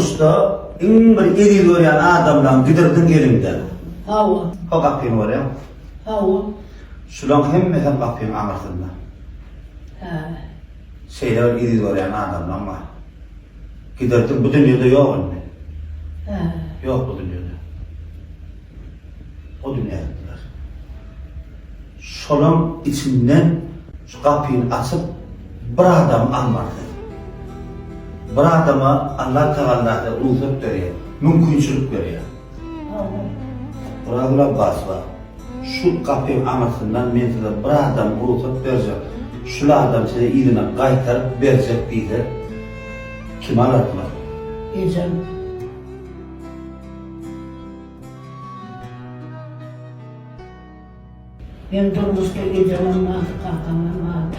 Durmuşda iň bir eziz görýän adamlaň gidirdiň eliňden. Hawa. Ho gapyny görýäňmi? Hawa. Şulaň hemmesem gapyň aňyrsynda. Hä. Şeýle bir eziz görýän adamlaň bar. Gidirdiň bu dünýede ýok indi. Hä. Ýok bu dünýede. O dünýä gitdiler. Şolaň içinden şu gapyny açyp bir adamy almaly sen. Bir adama Allah Tagalla size rugsat berýär, mümkinçilik berýär. Orazgül Abbasowa, şu gapyň aňyrsyndan men size bir adamy rugsat berjek, şul adam size yzyna gaýtaryp berjek diýse, kimi alardyňyz? Ejem. Men durmuşda ejemem bardy, kakamam bardy.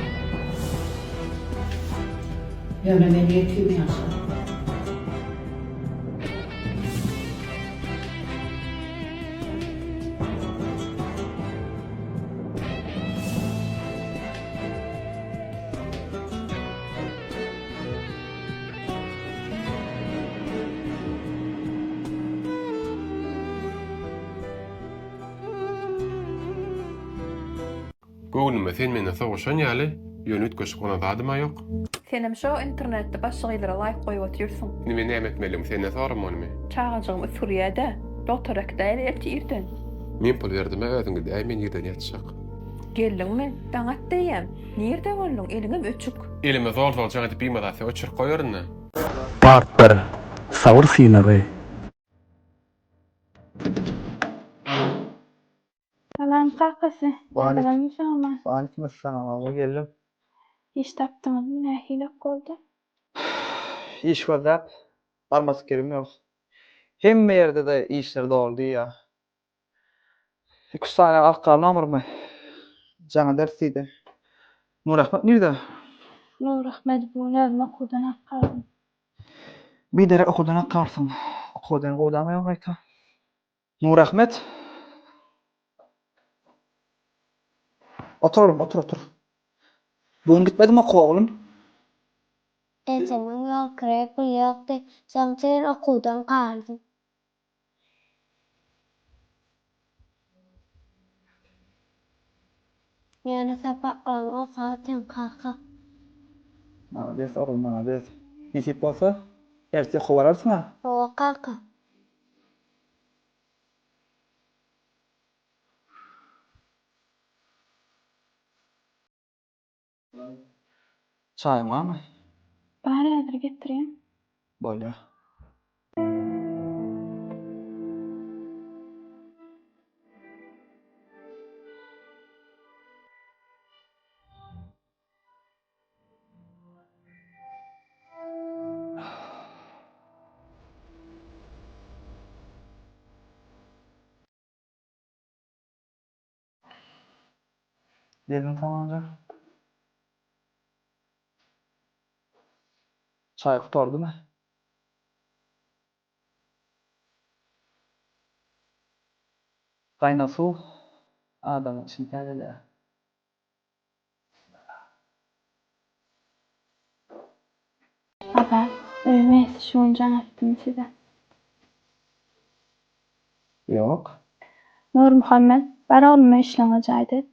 Ýöne men ýetim ýaşadym. Göwnüme sen menden sowaşan ýaly, ýöne üýtgeşik bolan zadym-a ýok. Senem şo internetde başga gyzlara laýk goýup otyrsyň. Indi men näme etmelidigimi senden soramalymy? Çagajygym üsgürýä-dä. Dogtora äkidäýeli ertir irden. Men pul berdim-ä özüň gidäý men irden ýatjak. Geldiňmi? Daň atdy eýýäm. Nirde bolduň? Eliňem öçük. Elime zol-zol jaň edip bimaza sen öçürip goýaryn-da. Part bir. Sabyr synagy. Salam kakasy. Salam Usama. Waleýkim essalam hawa geldim. Iş tapdyňyzmy nähilek boldy? Iş gözläp barmasyk ýerim ýok. Hemme ýerde-de işler doly diýýär. Iki-üç sany alyp gal nomerymy. Jaň ederis diýdi. Nurahmet nirde? Nurahmedi bu gün özüm okuwdan alyp galdym. Biderek okuwdan alyp galypsyň. Okuwdan gowdamy ýok gaýta? Nurahmet. Otur oglum, otur, otur. Bu gün gitmediňmi okuwa oglum? Ejemiň ýol kireý puly ýokdy, şonuň üçin okuwdan galdym. Ýöne sapaklarymy okap otyryn kaka. Malades oglum, malades. Nesip bolsa, ertir okuwa bararsyň-a? Hawa kaka. Çaýyň barmy? Bar häzir getirýän. Bolýa. Gelin soňanja. Çaý gutardymy? Gaýnag suw adamyň içini täzeleýär. Azat, öýüň eýesi şu gün jaň etdimi size? Ýok. Nurmuhammet, bar oglum işleňe jaýda et.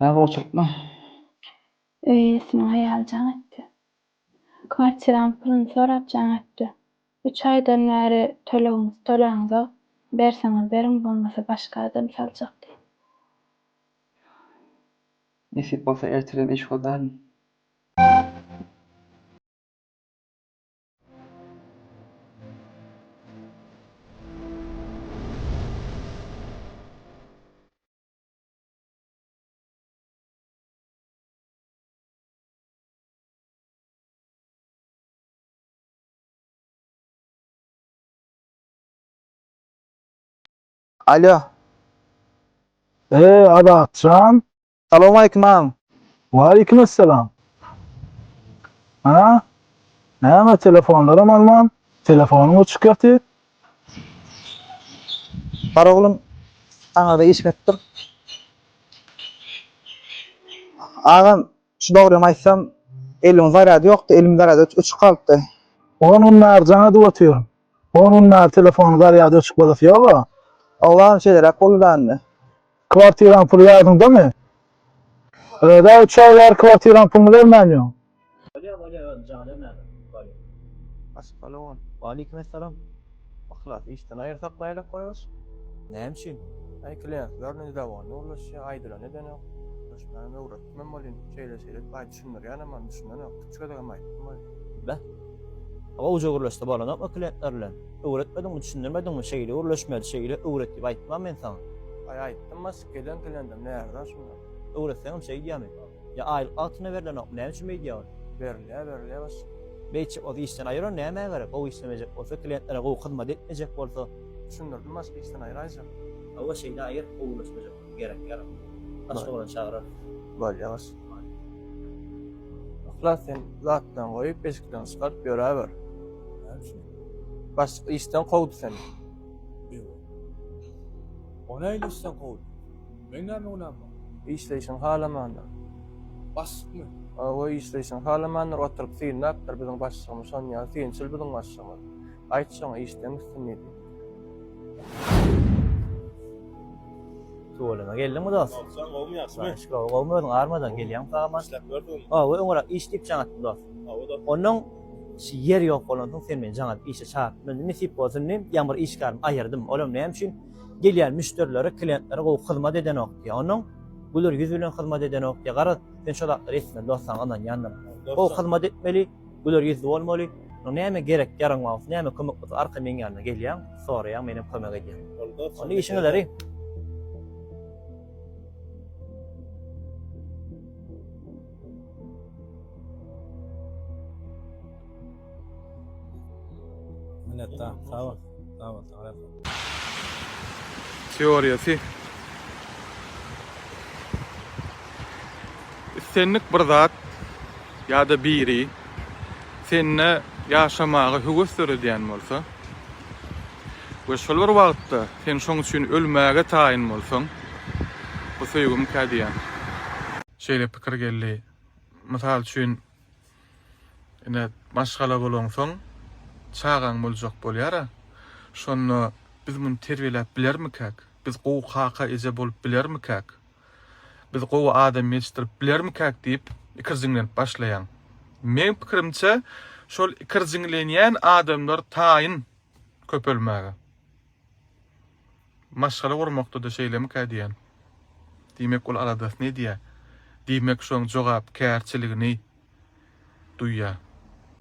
Hä gowçulykmy? Öý eýesiniň aýaly jaň etdi. Kwartiraň puluny sorap jaň etdi. Üç aýdan bäri tölegiňizi töläňzok, berseňiz beriň, bolmasa başga adam saljak diýdi. Nesip bolsa ertirem iş gözlärin. Alo. Eý, Azatjan. Salowmalikim agam. Waleýkim essalam. A? Näme telefonlaram alman, telefonyň öçük ýatyr. Bar oglum, saňada iş gelipdir. Agam. Şu dogrymy aýtsam, elimiň zarýady ýokdy, elimiň zarýady öçük galypdy. On gün bäri jaň edip otyryn. On gün bäri telefonyň zarýady öçük bolasy ýog-a. Oglan şeýleräk boldy-da indi. Kwartiraň puly ýadyňdamy? Öz-ä üç aý bäri kwartiraň puluny bermän ýöň. Bolýa bolýa özüm jaň edermen. Bolýa. Assalawm. Waleýkim essalam. Yhlas işden aýyrsak nälik goýarys? Näme üçin? Aý kliýentler nedowolny gürleşýär, aýdylany edenok. Gürleşmänem öwretdimem welin, şeýle şeýle diýip aý düşündirýänem ony düşünenok. Üç gezegem aýtdym welin. Beh. Gowja gürleşse bolanokmy kliýentler bilen? Öwretmediňmi, düşündirmediňmi, şeýle gürleşmeli, şeýle öwret diýip aýtman men saňa. Aý aýtdym başyk gelen kliýentem närza şundan. Öwretseňem şeý diýýärmi? Ýa aýlyk wagtynda berlenokmy, näme üçin beýdýär ol? Berilýär, berilýär başlyk. Beýtjek bolsa işden aýyr ony nämä gerek? Gowy işlemejek bolsa, kliýentlere gowy hyzmat etmejek bolsa. Düşündirdim başlyk işden aýyraýjak. Hawa şeýle aýyr, gowulaşmajak bolsa gerek ýarak. Başga oglan çagyrar. Bolýar başlyk. Yhlas sen zatdan goýup eşikden çykaryp ýöräber. Näme üçin? Başlyk işden kowdy seni. Ewa. O nähili işden kowdy? Meň näme günäm bar? Işleýşiňi halamandyr. Başlykmy? Hawa, işleýşiňi halamandyr, oturyp synlapdyr biziň başlygymyz, şon ýaly synçyl biziň başlygymyz. Aýt şoňa işden gitsin diýdi. Tüweleme geldiňmi dost? Nalçan gowumy ýagşymy? Şükür gowumy özüň armadan gelýäň sagaman. Işläp gördüňmi? Hawa öňräk iş diýip jaň atdym dost. Hawa dost. Onnoň şu ýer ýok bolansoň sen meni jaň adyp işe çagyryp indi nesip bolsun diýip ýaňy bir işgärimi aýyrdym. Olam näme üçin? Gelýän müşderilere, klientlere gowy hyzmat edenok diýýär. Onnoň güler ýüz bilen hyzmat edenok diýýär. Garaz, sen şo zatlary etmeli dost saňa ynanýandyryn. Gowy hyzmat etmeli, güler ýüzli bolmaly. Näme gerek ýaraň bar bolsa, näme kömek bolsa arka meň ýanyma gelýäň, soraýaň, menem kömek edýän. Onda işiň ileri. Minnetdar. Sag bol. Sag bol. Sag bol. Teoriýasy. Islendik bir zat ýa-da biri sende ýaşamaga höwes döredýän bolsa we şol bir wagtda sen şoň üçin ölmäge taýyn bolsaň, bu söýgimikä diýýän. Şeýle pikir geldi. Mysal üçin, Ine, maşgala bolaňsoň, çagaň boljak bolýar-a. Şonda biz muny terbiýeläp bilermikäk? Biz gowy kaka-eje bolup bilermikäk? Biz gowy adam ýetişdirip bilermikäk diýip, ikirjiňlenip başlaýaň. Meň pikirimçe, şol ikirjiňlenýän adamlar taýyn köpelmäge. Maşgala gurmakda-da şeýlemikä diýýän. Diýmek, ol aladasyny edýär. Diýmek, şoň jogapkärçiligini duýýar.